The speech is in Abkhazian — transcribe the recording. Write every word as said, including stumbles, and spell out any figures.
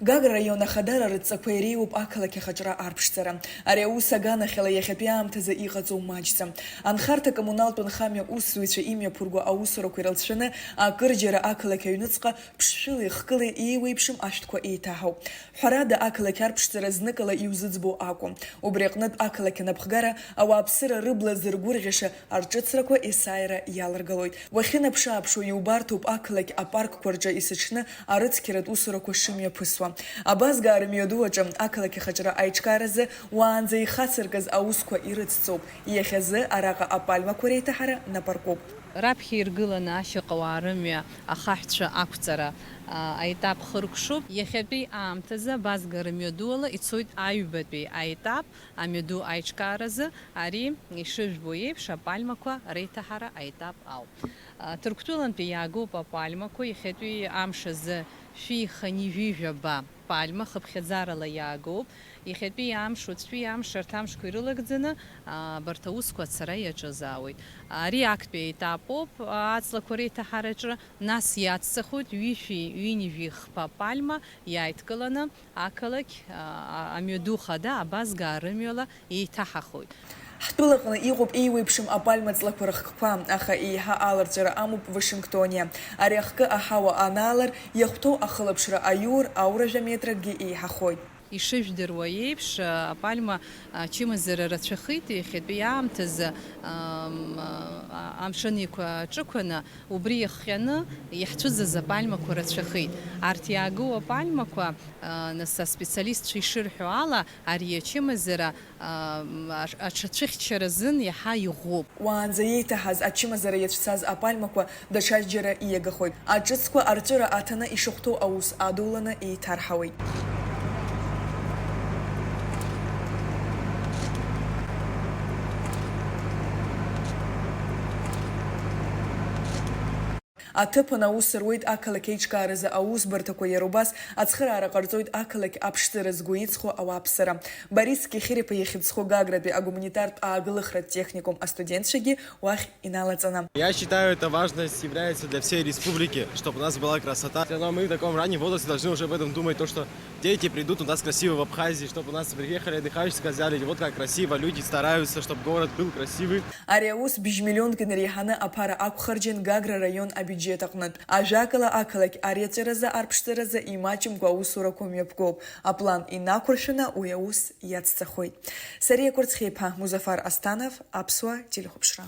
Гагра раион ахадара рыдҵақәа иреиуоуп ақалақь ахаҿра арԥшӡара. Ари аус аганахьала иахьатәи аамҭазы иҟаҵоу маҷӡам. Анхарҭа-коммуналтә нхамҩа усзуҩцәа имҩаԥырго аусурақәа ирылҵшәаны, акырџьара ақалақь аҩныҵҟа ԥшшәылеи хкылеи еиуеиԥшым ашәҭқәа еиҭаҳауп. Ҳәарада, ақалақь арԥшӡара зныкала иузыӡбо акәым. Убри аҟнытә, ақалақь анапхгара ауааԥсыра рыбла зыргәырӷьаша арҿыцрақәа есааира иаларгалоит. Уахьынаԥшы-ааԥшуа иубарҭоуп ақалақь апаркқәа рҿы исыҽны арыцқьаратә усурақәа шымҩаԥысуа. Абазгаа рымҩаду аҿы ақалақь ахаҿра аиҿкааразы уаанӡа ихацыркыз аусқәа ирыцҵоуп. Иахьазы араҟа апальмақәа реиҭаҳара напаркуп. Раԥхьа иргыланы ашьаҟауаа рымҩа ахаҳәцәа ақәҵара, а, аетап хыркәшоуп. Иахьатәи аамҭазы абазгаа рымҩадуала ицоит аҩбатәи аетап, амҩаду аиҿкааразы. Ари, ишыжәбо еиԥш, апальмақәа реиҭаҳара аетап ауп. А, Ҭырқәтәылантәи иаагоуп апальмақәа, иахьатәи амш азы шәи хынҩажәи жәаба пальма хыԥхьаӡарала иаагоуп. Иахьатәи амш, уаҵәтәи амш, арҭ амшқәа ирылагӡаны, а, абарҭ аусқәа ацара иаҿызаауеит. Ари актәи аетапоуп, а, аҵлақәа реиҭаҳараҿы, нас иацҵахоит ҩышәи ҩынҩажәи хԥа пальма иааидкыланы ақалақь, а, а, амҩаду хада абазгаа рымҩала еиҭаҳахоит. Ҳтәылаҟны иҟоуп еиуеиԥшым апальма ҵлақәа рыхкқәа, аха еиҳа аларҵәара амоуп Вашингтониа. Ари ахкы аҳауа анаалар, иахәҭоу ахылаԥшра аиур, ауражәа метракгьы еиҳахоит. Ишыжәдыруа еиԥш, апальма ачымазара рацәахеит иахьатәи аамҭазы, ам, а, амшын еиқәа аҿықәаны, убри иахҟьаны иаҳцәыӡыз апальмақәа рацәахеит. Арҭ иаагоу апальмақәа, а, нас аспециалистцәа ишырҳәо ала, ари ачымазара, а, м, аҽ-, аҽацәыхьчара азын иаҳа иӷәӷәоуп. Уаанӡа иеиҭаҳаз ачымазара иацәцаз апальмақәа даҽаџьара ииагахоит. Аҿыцқәа арҵәыра аҭаны ишахәҭоу аус адуланы еиҭарҳауеит. Аҭыԥан аус руеит ақалақь аиҿкааразы аусбарҭақәа, иара убас ацхыраара ҟарҵоит ақалақь аԥшӡара згәы иҵхо ауааԥсыра. Борис Кехириԥа иахьыӡхо Гагратәи агуманитартә аагылахратә техникум астудентцәагьи уахь иналаҵаны. Я считаю, это важность является для всей республики, чтобы у нас была красота. Всё равно мы в таком раннем возрасте должны уже об этом думать, то, что дети придут у нас красивые в Абхазии, чтобы у нас приехали отдыхающие, сказали: «Вот как красиво, люди стараются, чтобы город был красивый». Ари аус быжь миллионк инареиҳаны аԥара ақәхарџьын Гагра раион абиуџьет аҟнытә. Ажәакала, ақалақь ариаҵәаразы арԥшӡаразы имаҷымкәа аусурақәа мҩаԥгоуп. Аплан инақәыршәаны уи аус иацҵахоит. Сариа Кәырцхиԥа, Музафар Астанов, Аԥсуа телехәаԥшра.